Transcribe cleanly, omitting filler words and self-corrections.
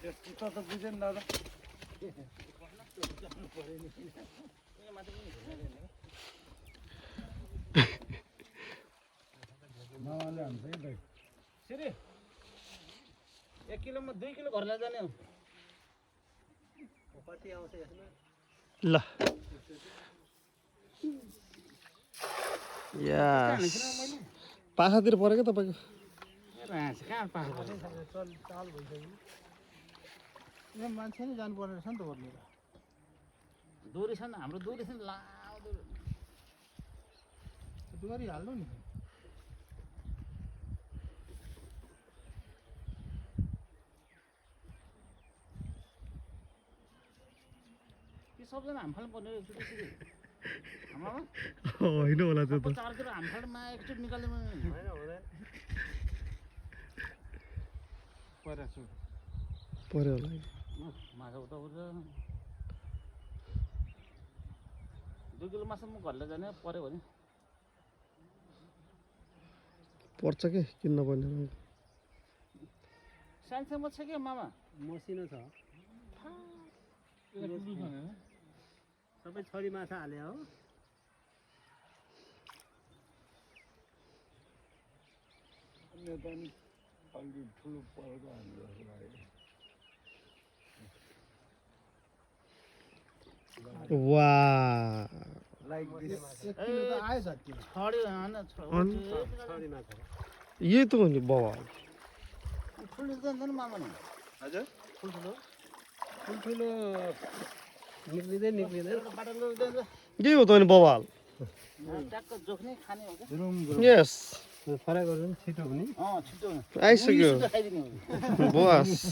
त्यस्तो त बुझेन दादा मामाले हान्छ है दाइ सिरी 1 किलोमा 2 किलो घर लैजाने हो कति आउँछ यसमा ल यस पाखातिर परेको तपाईको कहाँ पाखा चाल भइसक्यो यहाँ मान्छे नै जानुपर्ने रहेछ नि त ओर्नेर दोरी छ नि हाम्रो दोरी छ नि लाउँदो दोरी हाल्नु नि कि सबजना हामफाल पर्ने रहेछ त्यसरी हाम्रोमा होइन होला त्यो त 4 किलो हामफालमा एकचोटि निकाल्ने होइन हुँदैन परेछ पर्यो होला माछा उता उता 2 किलो माछा म घरले जाने पर्यो भने पर्छ के किन्न पर्ने सानसानो छ के मामा मसिनो छ सबै छोरी माछा हाले हो नेता नि अलि ठुलो परेको हाम्रो वा लाइक दिस किलो त आयो जति छडी हैन छोरी माछा यही त हो नि बाबा ठुलो जान्दैन मामा नि हजुर ठुलो ठुल्ठुलो निक्लिँदै बाटो लैजान्छ यही हो त नि बवाल ट्याक्क जोख्ने खाने हो क्या रुम यस फ्राई गर्नु छिटो हुने छिटो आइसक्यो खाइदिने हो बस